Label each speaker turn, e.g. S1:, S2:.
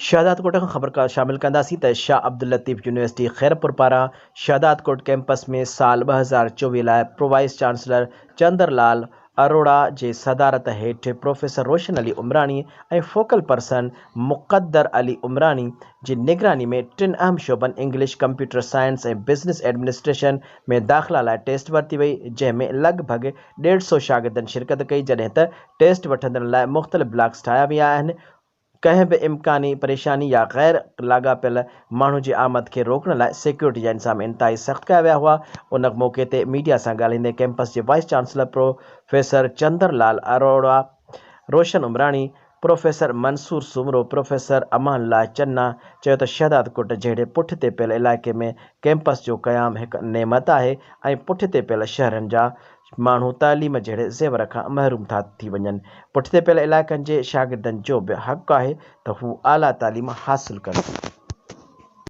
S1: شهدادڪوٽ کان خبر شامل ڪنداسين ته شاهه عبداللطيف يونيورسٽي خيرپور پاران شهدادڪوٽ ڪئمپس ۾ سال 2024 لاء pro vice chancellor Chandar Lal Arora جي صدارت هيٺ professor Roshan Ali Umrani ۽ focal person Muqaddar Ali Umrani جي نگراني ۾ ٽن اهم شعبن English, computer science ۽ business administration ۾ داخلا لاء ٽيسٽ ورتي وئي جنهن ۾ لڳ ڀڳ ڏيڍ سئو شاگردن شرڪت ڪئي جڏهن ته ٽيسٽ وٺندڙن لاء مختلف بلاڪس ٺاهيا ويا آهن. ڪنهن به امڪاني پريشاني يا غير لاڳاپيل ماڻهو جي آمد کي روڪڻ لاء سيڪيورٽي جا انتظام انتهائي سخت ڪيا ويا هئا. ان موقعي تي ميڊيا سان ڳالهائيندي ڪئمپس جي vice chancellor professor Chandar Lal Arora, Roshan Umrani, professor Mansoor Soomro, professor Aman Ullah Channa چيو ته شهدادڪوٽ جهڙي پٺتي پيل علائقي ۾ ڪئمپس جو قيام هڪ نعمت آهي ۽ پٺتي پيل شهرن جا ماڻهو تعليم جهڙي زيور کان محروم ٿا ٿي وڃن، پٺتي پيل علائقن جي شاگردن جو به حق آهي ته هو اعليٰ تعليم حاصل ڪن.